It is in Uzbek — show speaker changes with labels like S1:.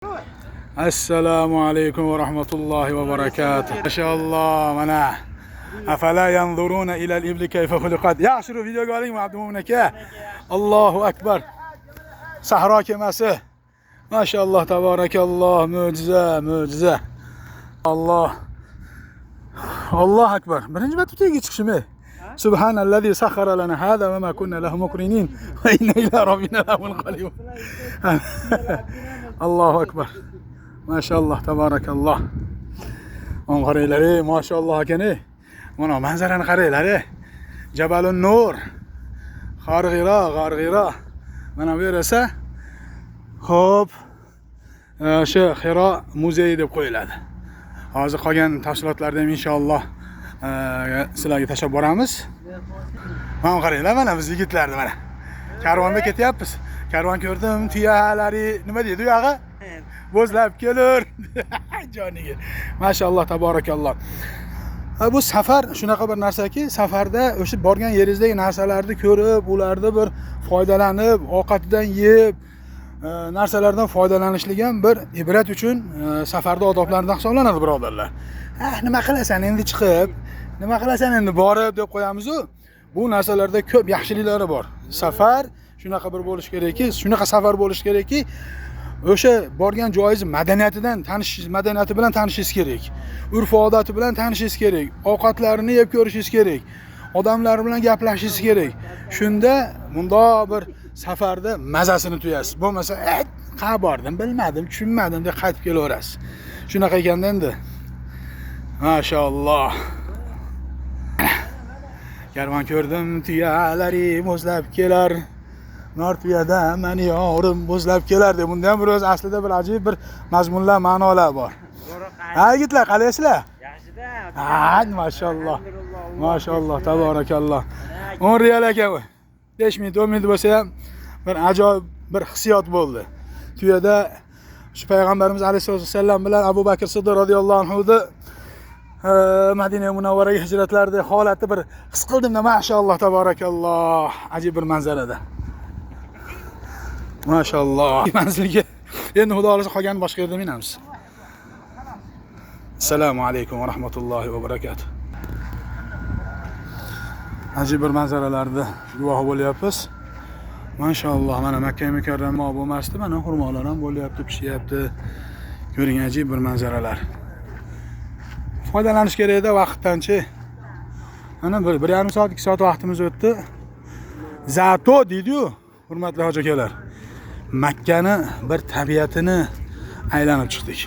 S1: Assalomu alaykum va rahmatullohi va barakatuh. Mashalloh, mana afala yanzuruna ila al-ibli kayfa xuliqat. Yaxshi videoga oling, Abdumo'min aka. Allohu akbar. Sahro kemasi. Mashalloh, tabarakalloh, mo'jiza, mo'jiza. Alloh. Allohu akbar. Birinchi marta tagiga chiqishim. Subhanallazi sakhkhara lana hada va ma kunna lahu muqrinin va inna ila robbina lamunqalibun. Allohu akbar. Mashalloh, tabarakalloh. Mana qaranglar, ey, mashalloh ekan, ey. Mana manzarani qaranglar, ey. Jabalun Nur. G'arg'ira, G'arg'ira. Mana bu yer esa xo'p, o'sha Xiro muzeyi deb qo'yiladi. Hozir qolgan tafsilotlarni ham inshaalloh sizlarga tashlab boramiz. Mana qaranglar, mana biz yigitlarni mana. Karvonda ketyapmiz. Karvon ko'rdim, tuyalari nima deydi u yog'i? Bo'zlab kelur. Joniga. Mashalloh, tabarakalloh. Bu safar shunaqa bir narsaki, safarda o'sha borgan yeringizdagi narsalarni ko'rib, ularni bir foydalanib, ovqatidan yeb, narsalardan foydalanishlik ham bir ibrat uchun safarda odoblaridan hisoblanadi, birodarlar. Ah, nima qilasan endi chiqib, nima qilasan endi borib deb qo'yamiz-u. Bu narsalarda ko'p yaxshiliklari bor. Safar shunaqa bir bo'lishi kerakki, shunaqa safar bo'lishi kerakki, o'sha borgan joyingiz madaniyatidan tanishingiz, madaniyati bilan tanishingiz kerak. Urf odati bilan tanishingiz kerak. Ovqatlarini yeb ko'rishingiz kerak. Odamlar bilan gaplashishingiz kerak. Shunda bundoq bir safarda mazasini tuyasiz. Bo'lmasa, "Qayerga bordim, bilmadim, tushunmadim" deb qaytib kelaverasiz. Shunaqa ekanda endi. Mashalloh. Karvon ko'rdim, tuyalari bo'zlab kelar. Nor tuyada mani yorim bo'zlab kelar deb bunda ham bir o'z aslida bir ajib bir mazmunlar, ma'nolar bor. Ha, yigitlar, qalaysizlar?
S2: Yaxshida.
S1: Ha, mashalloh. Mashalloh, tabarakalloh. 10 riyal ekan bu. 5 minut, 10 minut bo'lsa ham bir ajoyib bir hissiyot bo'ldi. Tuyada shu payg'ambarimiz alayhissalatu vassallam bilan Abu Bakr Siddiq radhiyallohu anhu Madina Munavvaraga hijratlarida holatni bir his qildimda, mashalloh, tabarakalloh. Ajib bir manzarada. Mashalloh. Manzilga endi Xudo xohlasa qolganini boshqa yerda minamiz. Assalomu alaykum va rahmatullohi va barakatuh. Ajib bir manzaralarda guvohi bo'lyapmiz. Mashalloh, mana Makka Mukarrama bo'lmasdi, mana xurmolar ham bo'lyapti, pishyapti. Ko'ring, ajib bir manzaralar. Foydalanish kerakda vaqtdanchi. Mana 1,5 soat, 2 soat vaqtimiz o'tdi. Зато deydi-yu, hurmatli hoji akalar. Makkani bir tabiatini aylanib chiqdik.